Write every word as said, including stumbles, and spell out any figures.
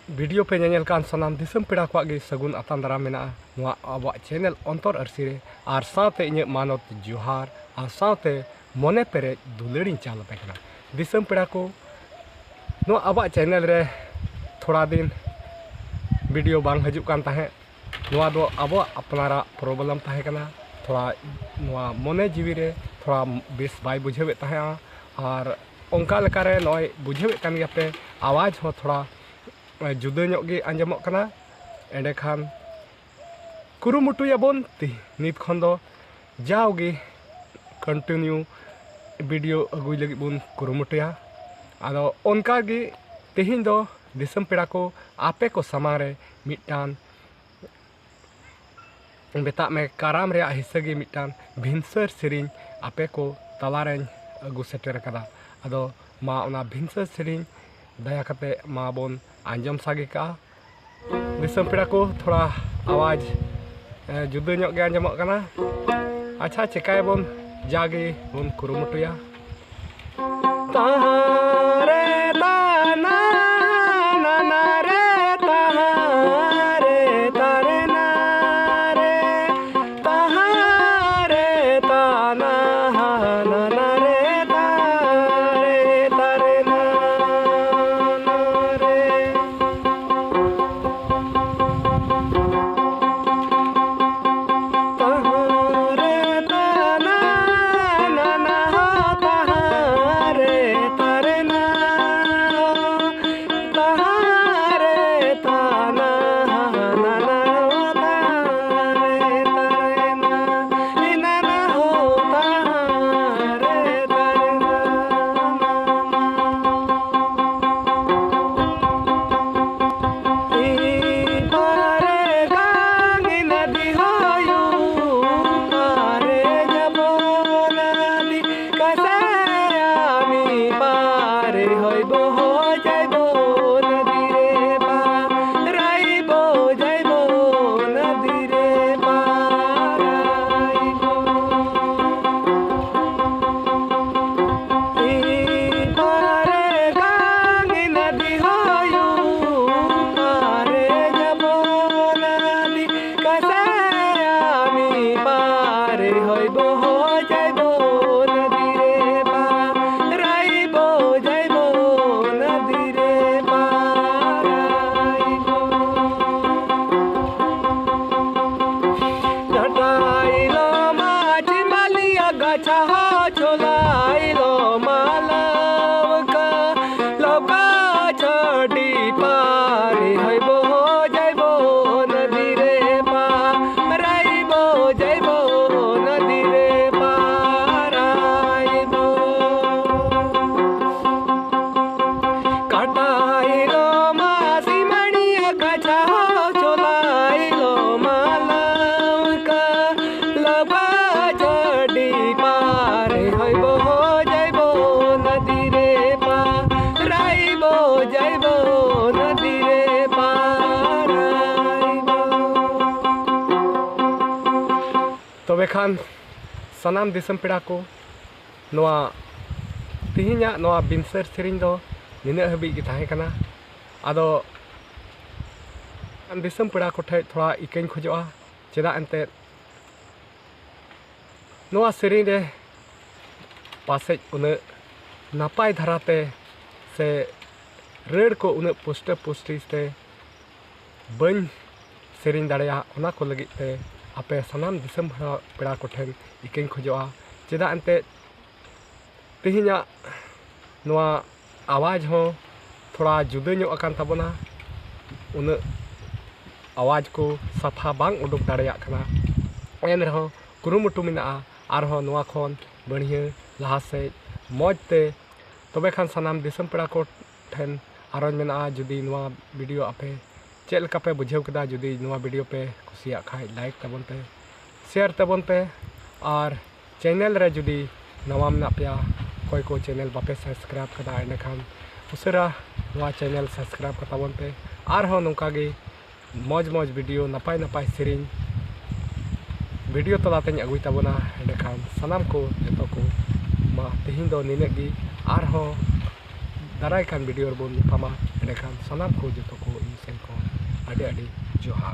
Video ᱯᱮ ᱧᱮᱧᱮᱞ ᱠᱟᱱ ᱥᱟᱱᱟᱢ ᱫᱤᱥᱚᱢ ᱯᱮᱲᱟ ᱠᱚᱣᱟᱜ ᱜᱮ ᱥᱟᱹᱜᱩᱱ ᱟᱛᱟᱝ ᱫᱟᱨᱟᱢ ᱢᱮᱱᱟᱜᱼᱟ ᱱᱚᱣᱟ ᱟᱵᱚᱣᱟᱜ ᱪᱮᱱᱮᱞ ᱚᱱᱛᱚᱨ ᱟᱹᱨᱥᱤ ᱨᱮ, ᱟᱨ ᱥᱟᱶᱛᱮ ᱤᱧᱟᱹᱜ ᱢᱟᱱᱚᱛ ᱡᱚᱦᱟᱨ, ᱟᱨ ᱥᱟᱶᱛᱮ ᱢᱚᱱᱮ ᱯᱮᱨᱮᱡ ᱫᱩᱞᱟᱹᱲᱤᱧ ᱪᱟᱞ ᱟᱯᱮ ᱠᱟᱱᱟ᱾ ᱫᱤᱥᱚᱢ ᱯᱮᱲᱟ ᱠᱚ, ᱱᱚᱣᱟ ᱟᱵᱚᱣᱟᱜ ᱪᱮᱱᱮᱞ ᱨᱮ ᱛᱷᱚᱲᱟ ᱫᱤᱱ ᱵᱷᱤᱰᱤᱭᱳ ᱵᱟᱝ ᱦᱤᱡᱩᱜ ᱠᱟᱱ ᱛᱟᱦᱮᱸᱫ, ᱱᱚᱣᱟ ᱫᱚ ᱟᱵᱚᱣᱟᱜ ᱟᱯᱱᱟᱨᱟᱜ ᱯᱨᱚᱵᱞᱮᱢ ᱛᱟᱦᱮᱸ ᱠᱟᱱᱟ᱾ ᱛᱷᱚᱲᱟ ᱱᱚᱣᱟ ᱢᱚᱱᱮ ᱡᱤᱣᱤ ᱨᱮ ᱛᱷᱚᱲᱟ ᱵᱮᱥ ᱵᱟᱭ ᱵᱩᱡᱷᱟᱹᱣᱮᱫ ᱛᱟᱦᱮᱸᱜᱼᱟ, ᱟᱨ ᱚᱱᱠᱟ ᱞᱮᱠᱟᱨᱮ ᱱᱚᱜᱼᱚᱭ ᱵᱩᱡᱷᱟᱹᱣᱮᱫ ᱠᱟᱱ ᱜᱮᱭᱟᱯᱮ, ᱟᱣᱟᱡᱽ ᱦᱚᱸ ᱛᱷᱚᱲᱟ ᱡᱩᱫᱟᱹ ᱧᱚᱜ ᱜᱮ ᱟᱸᱡᱚᱢᱚᱜ ᱠᱟᱱᱟ᱾ ᱮᱸᱰᱮᱠᱷᱟᱱ ᱠᱩᱨᱩᱢᱩᱴᱩᱭᱟᱵᱚᱱ ᱛᱤ-, ᱱᱤᱛ ᱠᱷᱚᱱ ᱫᱚ ᱡᱟᱣᱜᱮ ᱠᱚᱱᱴᱤᱱᱤᱭᱩ ᱵᱷᱤᱰᱤᱭᱳ ᱟᱹᱜᱩᱭ ᱞᱟᱹᱜᱤᱫ ᱵᱚᱱ ᱠᱩᱨᱩᱢᱩᱴᱩᱭᱟ᱾ ᱟᱫᱚ ᱚᱱᱠᱟᱜᱮ ᱛᱮᱦᱮᱧ ᱫᱚ ᱫᱤᱥᱚᱢ ᱯᱮᱲᱟ ᱠᱚ ᱟᱯᱮ ᱠᱚ ᱥᱟᱢᱟᱝ ᱨᱮ ᱢᱤᱫᱴᱟᱝ ᱢᱮᱛᱟᱜ ᱢᱮ ᱠᱟᱨᱟᱢ ᱨᱮᱭᱟᱜ ᱦᱤᱥᱟᱹ ᱜᱮ ᱢᱤᱫᱴᱟᱝ ᱵᱷᱤᱱᱥᱟᱹᱨ ᱥᱮᱨᱮᱧ ᱟᱯᱮ ᱠᱚ ᱛᱟᱞᱟᱨᱮᱧ ᱟᱹᱜᱩ ᱥᱮᱴᱮᱨ ᱟᱠᱟᱫᱟ᱾ ᱟᱫᱚ ᱢᱟ ᱚᱱᱟ ᱵᱷᱤᱱᱥᱟᱹᱨ ᱥᱮᱨᱮᱧ ᱫᱟᱭᱟ ᱠᱟᱛᱮ ᱢᱟ ᱵᱚᱱ ᱟᱸᱡᱚᱢ ᱥᱟᱸᱜᱮ ᱠᱟᱜᱼᱟ᱾ ᱫᱤᱥᱚᱢ ᱯᱮᱲᱟ ᱠᱚ, ᱛᱷᱚᱲᱟ ᱟᱣᱟᱡᱽ, ᱮ, ᱡᱩᱫᱟᱹ ᱧᱚᱜ ᱜᱮ ᱟᱸᱡᱚᱢᱚᱜ ᱠᱟᱱᱟ᱾ ᱟᱪᱪᱷᱟ, ᱪᱮᱠᱟᱭᱟᱵᱚᱱ, ᱡᱟᱜᱮ ᱵᱚᱱ ᱠᱩᱨᱩᱢᱩᱴᱩᱭᱟ᱾ ᱛᱟᱦᱟᱸ ᱨᱮ ᱛᱟᱱᱟ ᱱᱟᱱᱟ ᱨᱮ, ᱛᱟᱦᱟᱸ ᱨᱮ ᱛᱟᱨᱮ ᱱᱟ ᱨᱮ, ᱛᱟᱦᱟᱸ ᱨᱮ ᱛᱟᱱᱟ ᱱᱟᱱᱟ ᱨᱮ, ᱛᱟᱦᱟᱸ ᱨᱮ ᱛᱟᱨᱮ ᱱᱟ ᱨᱮ᱾ ᱪᱷᱟᱹᱰᱤ ᱯᱟᱨᱮ ᱦᱚᱭᱵᱚ ᱡᱟᱭᱵᱚ ᱱᱚᱫᱤ ᱨᱮ ᱯᱟᱨᱟᱭᱵᱚ ᱡᱟᱭᱵᱚ ᱱᱚᱫᱤ ᱨᱮ ᱯᱟᱨᱟᱭᱵᱚ᱾ ᱠᱟᱴᱟᱭ ᱞᱚ ᱢᱟ ᱥᱤᱢᱟᱹᱲᱤᱭᱟᱹ ᱠᱟᱪᱷᱟ ᱪᱚᱞᱟᱭ ᱞᱚ ᱢᱟ ᱞᱟᱹᱣᱠᱟᱹ ᱞᱚᱵᱟ ᱪᱷᱟᱹᱰᱤ ᱯᱟᱨᱮ ᱦᱚᱭᱵᱚ ᱡᱟᱭᱵᱚ ᱱᱚᱫᱤ ᱨᱮ ᱯᱟᱨᱟᱭᱵᱚ ᱡᱟᱭᱵᱚ ᱱᱚᱫᱤ ᱨᱮ ᱯᱟᱨᱟᱭᱵᱚ᱾ ᱛᱚᱵᱮ ᱠᱷᱟᱱ ᱥᱟᱱᱟᱢ ᱫᱤᱥᱚᱢ ᱯᱮᱲᱟ ᱠᱚ, ᱱᱚᱣᱟ ᱛᱮᱦᱮᱧᱟᱜ ᱱᱚᱣᱟ ᱵᱤᱱᱥᱟᱹᱨ ᱥᱮᱨᱮᱧ ᱫᱚ ᱱᱤᱱᱟᱹᱜ ᱦᱟᱹᱵᱤᱡ ᱜᱮ ᱛᱟᱦᱮᱸ ᱠᱟᱱᱟ᱾ ᱟᱫᱚ ᱫᱤᱥᱚᱢ ᱯᱮᱲᱟ ᱠᱚᱴᱷᱮᱡ ᱛᱷᱚᱲᱟ ᱤᱠᱟᱹᱧ ᱠᱷᱚᱡᱚᱜᱼᱟ, ᱪᱮᱫᱟᱜ ᱮᱱᱛᱮᱫ ᱱᱚᱣᱟ ᱥᱮᱨᱮᱧ ᱨᱮ ᱯᱟᱥᱮᱡ ᱩᱱᱟᱹᱜ ᱱᱟᱯᱟᱭ ᱫᱷᱟᱨᱟᱛᱮ ᱥᱮ ᱨᱟᱹᱲ ᱠᱚ ᱩᱱᱟᱹᱜ ᱯᱩᱥᱴᱟᱹ ᱯᱩᱥᱴᱤ ᱛᱮ ᱵᱟᱹᱧ ᱥᱮᱨᱮᱧ ᱫᱟᱲᱮᱭᱟᱜ, ᱚᱱᱟ ᱠᱚ ᱞᱟᱹᱜᱤᱫ ᱛᱮ ᱟᱯᱮ ᱥᱟᱱᱟᱢ ᱫᱤᱥᱚᱢ ᱦᱚᱲ ᱯᱮᱲᱟ ᱠᱚᱴᱷᱮᱱ ᱤᱠᱟᱹᱧ ᱠᱷᱚᱡᱚᱜᱼᱟ᱾ ᱪᱮᱫᱟᱜ ᱮᱱᱛᱮᱫ ᱛᱮᱦᱮᱧᱟᱜ ᱱᱚᱣᱟ ᱟᱣᱟᱡᱽ ᱦᱚᱸ ᱛᱷᱚᱲᱟ ᱡᱩᱫᱟᱹ ᱧᱚᱜ ᱟᱠᱟᱱ ᱛᱟᱵᱚᱱᱟ, ᱩᱱᱟᱹᱜ ᱟᱣᱟᱡᱽ ᱠᱚ ᱥᱟᱯᱷᱟ ᱵᱟᱝ ᱩᱰᱩᱠ ᱫᱟᱲᱮᱭᱟᱜ ᱠᱟᱱᱟ᱾ ᱮᱱ ᱨᱮᱦᱚᱸ ᱠᱩᱨᱩᱢᱩᱴᱩ ᱢᱮᱱᱟᱜᱼᱟ ᱟᱨᱦᱚᱸ ᱱᱚᱣᱟ ᱠᱷᱚᱱ ᱵᱟᱹᱲᱦᱤᱭᱟᱹ ᱞᱟᱦᱟ ᱥᱮᱫ ᱢᱚᱡᱽ ᱛᱮ᱾ ᱛᱚᱵᱮ ᱠᱷᱟᱱ ᱥᱟᱱᱟᱢ ᱫᱤᱥᱚᱢ ᱯᱮᱲᱟ ᱠᱚ ᱴᱷᱮᱱ ᱟᱨᱚᱧ ᱢᱮᱱᱟᱜᱼᱟ, ᱡᱩᱫᱤ ᱱᱚᱣᱟ ᱵᱷᱤᱰᱤᱭᱳ ᱟᱯᱮ ᱪᱮᱫ ᱞᱮᱠᱟ ᱯᱮ ᱵᱩᱡᱷᱟᱹᱣ ᱠᱮᱫᱟ, ᱡᱩᱫᱤ ᱱᱚᱣᱟ ᱵᱷᱤᱰᱤᱭᱳ ᱯᱮ ᱠᱩᱥᱤᱭᱟᱜ ᱠᱷᱟᱡ ᱞᱟᱭᱤᱠ ᱛᱟᱵᱚᱱ ᱯᱮ, ᱥᱮᱭᱟᱨ ᱛᱟᱵᱚᱱ ᱯᱮ, ᱟᱨ ᱪᱮᱱᱮᱞ ᱨᱮ ᱡᱩᱫᱤ ᱱᱟᱣᱟ ᱢᱮᱱᱟᱜ ᱯᱮᱭᱟ, ᱚᱠᱚᱭ ᱠᱚ ᱪᱮᱱᱮᱞ ᱵᱟᱯᱮ ᱥᱟᱵᱥᱠᱨᱟᱭᱤᱵ ᱠᱟᱫᱟ, ᱮᱸᱰᱮᱠᱷᱟᱱ ᱩᱥᱟᱹᱨᱟ ᱱᱚᱣᱟ ᱪᱮᱱᱮᱞ ᱥᱟᱵᱥᱠᱨᱟᱭᱤᱵ ᱠᱟᱛᱟ ᱵᱚᱱ ᱯᱮ᱾ ᱟᱨᱦᱚᱸ ᱱᱚᱝᱠᱟ ᱜᱮ ᱢᱚᱡᱽ ᱢᱚᱡᱽ ᱵᱷᱤᱰᱤᱭᱳ, ᱱᱟᱯᱟᱭ ᱱᱟᱯᱟᱭ ᱥᱮᱨᱮᱧ ᱵᱷᱤᱰᱤᱭᱳ ᱛᱟᱞᱟᱛᱮᱧ ᱟᱹᱜᱩᱭ ᱛᱟᱵᱚᱱᱟ᱾ ᱮᱸᱰᱮᱠᱷᱟᱱ ᱥᱟᱱᱟᱢ ᱠᱚ ᱡᱚᱛᱚ ᱠᱚ ᱢᱟ ᱛᱮᱦᱮᱧ ᱫᱚ ᱱᱤᱱᱟᱹᱜ ᱜᱮ, ᱟᱨᱦᱚᱸ ᱫᱟᱨᱟᱭ ᱠᱟᱱ ᱵᱷᱤᱰᱤᱭᱳ ᱨᱮᱵᱚᱱ ᱧᱟᱯᱟᱢᱟ᱾ ᱮᱸᱰᱮᱠᱷᱟᱱ ᱥᱟᱱᱟᱢ ᱠᱚ ᱡᱚᱛᱚ ᱠᱚ ᱤᱧ ᱥᱮᱱ ᱠᱷᱚᱱ ᱟᱹᱰᱤ ᱟᱹᱰᱤ ᱡᱚᱦᱟᱨ᱾